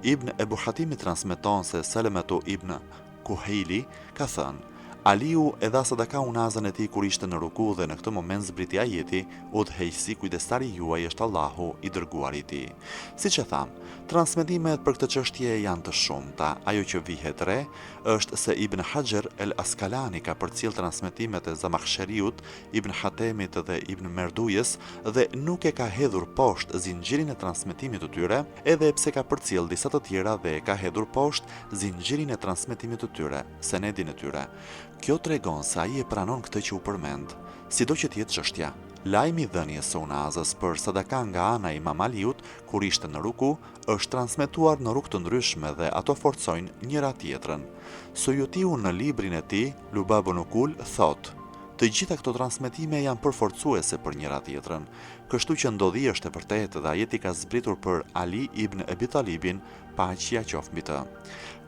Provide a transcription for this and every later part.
Ibn Ebu Hatimi transmeton se Selemetu ibn Kuhejli ka thënë, Aliu e dha sadaka unazën e tij kur ishte në ruku dhe në këtë moment zbriti ajeti, Udhëheqësi, kujdestari juaj është Allahu, i dërguari i Tij. Siç e thamë, transmetimet për këtë çështje janë të shumta. Ajo që vihet re është se Ibn Haxher el Askalani ka përcjellë transmetimet e Zamakhsheriut, Ibn Hatemit dhe Ibn Merdujes dhe nuk e ka hedhur poshtë zinxhirin e transmetimit të tyre, edhe pse ka përcjellë disa të tjera dhe e ka hedhur poshtë zinxhirin e transmetimit të tyre, senedin e tyre. Kjo tregon se ai e pranon këtë që u përmend. Sido që të jetë çështja, lajmi i dhënies së unazës për sadaka nga ana e Imam Aliut kur ishte në ruku është transmetuar në rrugë të ndryshme dhe ato forcojnë njëra-tjetrën. Sujutiu në librin e tij Lubabun Ukul thotë, Të gjitha këto transmetime janë përforcuese për njëra-tjetrën, kështu që ndodhia është e vërtetë dhe ajeti ka zbritur për Ali ibn Ebi Talibin, paqja qoftë mbi të.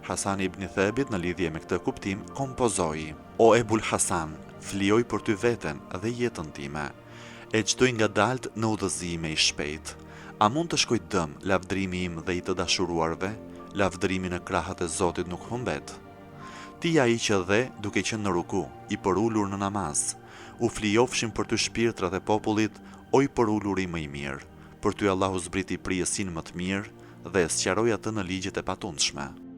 Hasan ibn Thebit në lidhje me këtë kuptim kompozoi. O Ebul Hasan, flijoj për ty veten dhe jetën time. E çdo i ngadaltë në udhëzim e i shpejtë. A mund të shkojë dëm lavdërimi im dhe i të dashuruarve? Lavdërimi në krahët e Zotit nuk humbet. Ti je ai që dhe, duke qenë në ruku, i përulur në namaz. U flijofshin për ty shpirtrat e popullit, o i përuluri më i mirë. Për ty Allahu zbriti prijësin më të mirë dhe e sqaroi atë në ligjet e patundshme.